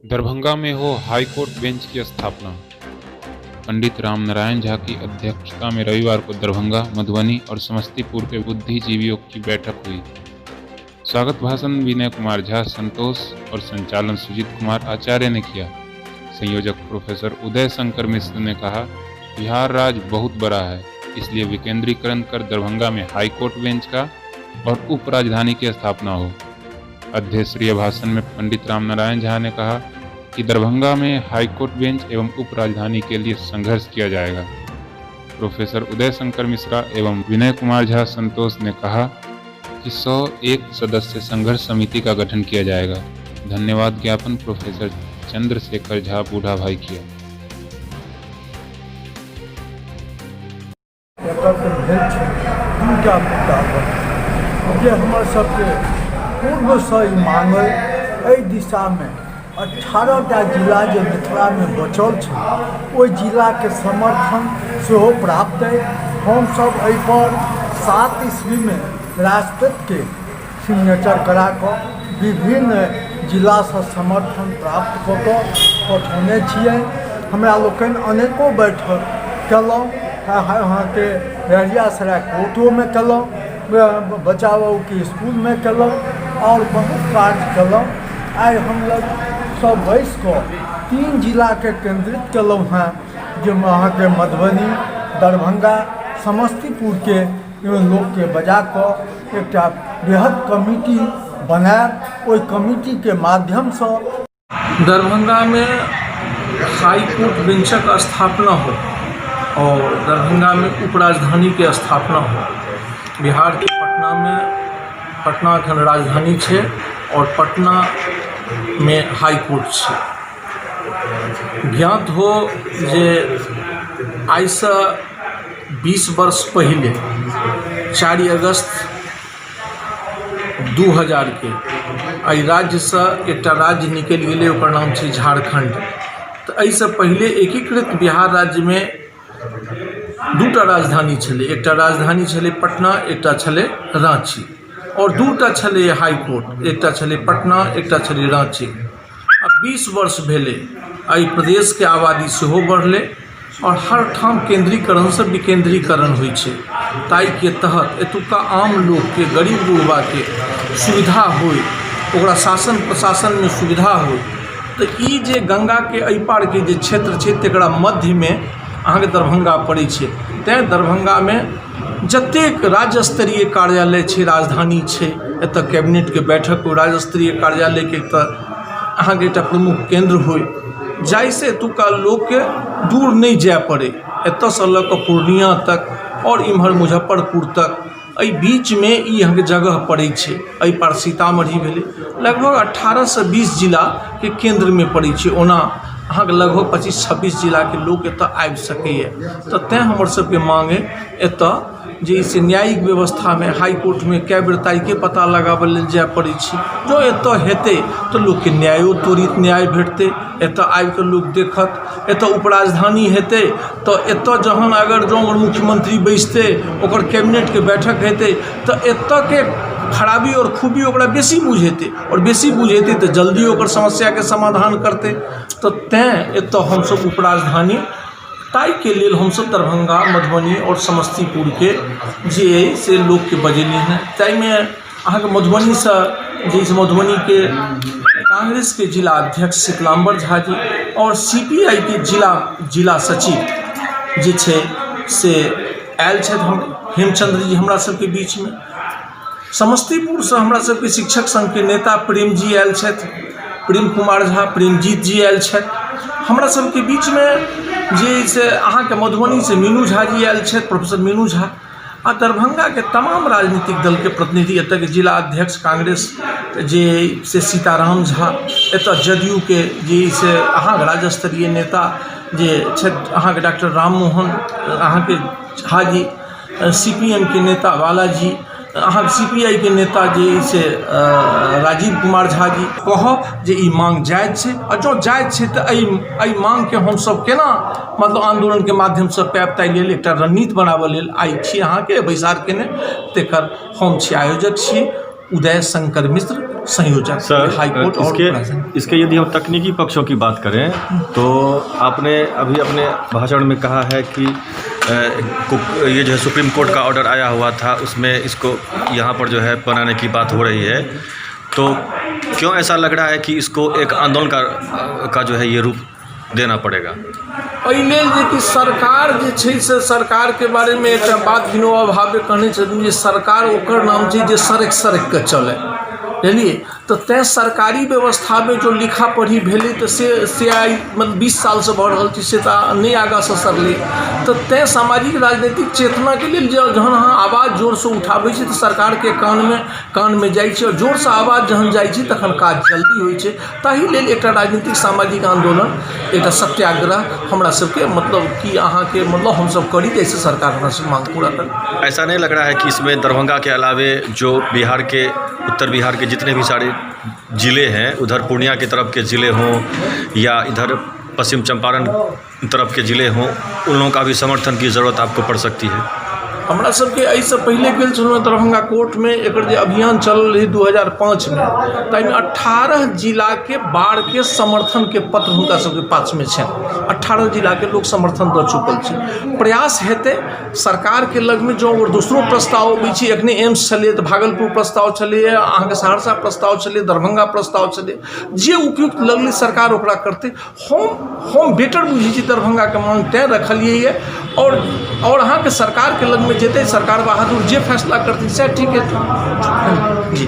दरभंगा में हो हाईकोर्ट बेंच की स्थापना। पंडित रामनारायण झा की अध्यक्षता में रविवार को दरभंगा, मधुबनी और समस्तीपुर के बुद्धिजीवियों की बैठक हुई। स्वागत भाषण विनय कुमार झा संतोष और संचालन सुजीत कुमार आचार्य ने किया। संयोजक प्रोफेसर उदय शंकर मिश्र ने कहा, बिहार राज्य बहुत बड़ा है, इसलिए विकेंद्रीकरण कर दरभंगा में हाईकोर्ट बेंच का और उप राजधानी की स्थापना हो। अध्यक्षीय भाषण में पंडित रामनारायण झा ने कहा कि दरभंगा में हाईकोर्ट बेंच एवं उप राजधानी के लिए संघर्ष किया जाएगा। प्रोफेसर उदय शंकर मिश्रा एवं विनय कुमार झा संतोष ने कहा कि 101 सदस्य संघर्ष समिति का गठन किया जाएगा। धन्यवाद ज्ञापन प्रोफेसर चंद्रशेखर झा बूढ़ा भाई किया। एकत्र भेल छी दूटा मुद्दा पर जे हमर सबके पूर्वसँ ई मांग अइ, एहि दिशामे 18टा जिला जे मिथिलामे बचल छै ओहि जिलाके समर्थन सेहो प्राप्त अइ। हमसब एहिपर 7 ईस्वीमे राष्ट्रपतिके सिग्नेचर करा कऽ विभिन्न जिलासँ समर्थन प्राप्त कऽ कऽ पठौने छियै। हमरा लोकनि अनेको बैठक कयलहुँ, अहाँके लहेरियासराय कोर्टोमे कयलहुँ, बच्चा बाबूके इसकुलमे कयलहुँ आओर बहुत कार्य कयलहुँ। आइ हमलोग सब बैसि कऽ 3 जिलाके केन्द्रित कयलहुँ हेँ, जाहिमे अहाँके मधुबनी, दरभंगा, समस्तीपुरके लोकके बजा कऽ एकटा बृहद कमिटी बनायब। ओहि कमिटीके माध्यमसँ दरभंगामे हाईकोर्ट बेंचक स्थापना हो आओर दरभंगामे उपराजधानीके स्थापना हो। बिहारके पटनामे, पटना एखन राजधानी छै आओर पटनामे हाईकोर्ट छै। ज्ञात हो जे आइसँ 20 वर्ष पहिले 4 अगस्त 2000के एहि राज्यसँ एकटा राज्य निकलि गेलै, ओकर नाम छै झारखण्ड। तऽ एहिसँ पहिले एकीकृत बिहार राज्यमे दूटा राजधानी छलै। एकटा राजधानी छलै पटना, एकटा छलै राँची, आओर दूटा छलै हाईकोर्ट, एकटा छलै पटना, एकटा छलै राँची। आ 20 वर्ष भेलै, एहि प्रदेशके आबादी सेहो बढ़लै आओर हर ठाम केन्द्रीकरणसँ विकेन्द्रीकरण होइ छै। ताहिके तहत एतुक्का आम लोकके, गरीब गुरबाके सुविधा होइ, ओकरा शासन प्रशासनमे सुविधा होइ, तऽ ई जे गङ्गाके एहि पारके जे क्षेत्र छै तकरा मध्यमे अहाँके दरभङ्गा पड़ै छै। तैँ दरभङ्गामे जतेक राज्य स्तरीय कार्यालय छै, राजधानी छै, एतऽ कैबिनेटके बैठक होइ, राज्य स्तरीय कार्यालयके एतऽ अहाँके एकटा प्रमुख केन्द्र होइ, जाहिसँ एतुक्का लोकके दूर नहि जाय पड़ै। एतऽसँ लऽ कऽ पूर्णिया तक आओर इम्हर मुजफ्फरपुर तक एहि बीचमे ई अहाँके जगह पड़ै छै। एहि पार सीतामढ़ी भेलै। लगभग 18सँ 20 जिलाके केन्द्रमे पड़ै छै। ओना अहाँके लगभग 25-26 जिलाके लोक एतऽ आबि सकैए। तऽ तैँ हमर सबके माँग अइ एतऽ जे से न्यायिक व्यवस्थामे हाईकोर्टमे कए बेर तारीखे पता लगाबऽ लेल जाय पड़ै छै। जँ एतऽ हेतै तऽ लोकके न्यायो त्वरित न्याय भेटतै। एतऽ आबिकऽ लोक देखत। एतऽ उपराजधानी हेतै तऽ एतऽ जहन अगर जँ मुख्यमन्त्री बैसतै, ओकर कैबिनेटके बैठक हेतै, तऽ एतऽके खराबी आओर खूबी ओकरा बेसी बुझेतै, आओर बेसी बुझेतै तऽ जल्दी ओकर समस्याके समाधान करतै। तऽ तैँ एतऽ हमसब उपराजधानी ताहिके लेल हमसब दरभंगा, मधुबनी आओर समस्तीपुरके जे अइ से लोकके बजेलियै हँ। ताहिमे अहाँके मधुबनीसँ जे से मधुबनीके कांग्रेसके जिला अध्यक्ष शीतलाम्बर झा जी आओर सी पी I के जिला जिला सचिव जे छै से आयल छथि, हम हेमचन्द्र जी हमरा सबके बीचमे। समस्तीपुरसँ हमरा सबके शिक्षक संघके नेता प्रेम जी आयल छथि, प्रेम कुमार झा प्रेमजीत जी आयल छथि हमरा सबके बीचमे। जे से अहाँके मधुबनीसँ मीनू झा जी आयल छथि, प्रोफेसर मीनू झा, आ दरभंगाके तमाम राजनीतिक दलके प्रतिनिधि, एतयके जिला अध्यक्ष कांग्रेस जे से सीताराम झा, एतय जदयूके जे से अहाँके राज्य स्तरीय नेता जे छथि अहाँके डॉक्टर राम मोहन अहाँके Jha ji, C P M के नेता बालाजी, अहाँके सी पी I के नेता जे से राजीव कुमार झा जी। कहब जे ई माँग जायज छै, आ जँ जायज छै तऽ एहि माँगके हमसभ केना मतलब आन्दोलनके माध्यमसँ पायब, ताहि लेल एकटा रणनीति बनाबऽ लेल आइ छी अहाँके बैसार केने। तकर हम छी आयोजक छी उदय शंकर मिश्र। संयोजक सर, हाईकोर्ट और इसके राजधानी। इसके यदि हम तकनीकी पक्षों की बात करें तो आपने अभी अपने भाषण में कहा है कि ये जो है सुप्रीम कोर्ट का ऑर्डर आया हुआ था, उसमें इसको यहाँ पर जो है बनाने की बात हो रही है, तो क्यों ऐसा लग रहा है कि इसको एक आंदोलन का जो है ये रूप देना पड़ेगा? एहि लेल जे कि सरकार जे छै से सरकारके बारेमे एकटा बात विनोबा भावे कहने छथिन जे सरकार ओकर नाम छै जे सड़कि सड़कि कऽ चलै, बुझलियै? तऽ तैँ सरकारी व्यवस्थामे जो लिखा पढ़ी भेलै तऽ से आइ मतलब 20 सालसँ भऽ रहल छै, से तऽ नहि आगाँ ससरलै। तऽ तैँ सामाजिक राजनीतिक चेतनाके लेल जे जहन अहाँ आवाज जोरसँ उठाबै छी तऽ सरकारके कानमे जाइ छै, आओर जोरसँ आवाज जहन जाइ छै तखन काज जल्दी होइ छै। ताहि लेल एकटा राजनीतिक सामाजिक आन्दोलन, एकटा सत्याग्रह हमरा सबके मतलब कि अहाँके मतलब हमसब करी जाहिसँ सरकार हमरा सबके मांग पूरा करै। ऐसा नहीं लग रहा है कि इसमें दरभंगा के अलावे जो बिहार के, उत्तर बिहार के जितने भी सारे ज़िले हैं, उधर पूर्णिया की तरफ के ज़िले हों या इधर पश्चिम चंपारण तरफ के ज़िले हों, उन लोगों का भी समर्थन की ज़रूरत आपको पड़ सकती है? हमरा सबके एहिसँ पहिले गेल छलहुँ दरभंगा कोर्टमे। एकर जे अभियान चलल रहै 2005मे, ताहिमे 18 जिलाके बारके समर्थनके पत्र हुनका सबके पासमे छनि। 18 जिलाके लोक समर्थन दऽ चुकल छै। प्रयास हेतै सरकारके लगमे जँ ओकर दोसरो प्रस्ताव अबै छै। एखने एम्स छलै तऽ भागलपुर प्रस्ताव छलैए, अहाँके सहरसा प्रस्ताव छलै, दरभंगा प्रस्ताव छलै। जे उपयुक्त लगलै सरकार ओकरा करतै। हम बेटर बुझै छी दरभंगाके मांग, तैँ रखलियै। आओर अहाँके सरकारके लगमे जेतै, सरकार बहादुर जे फैसला करतै सएह ठीक हेतै जी।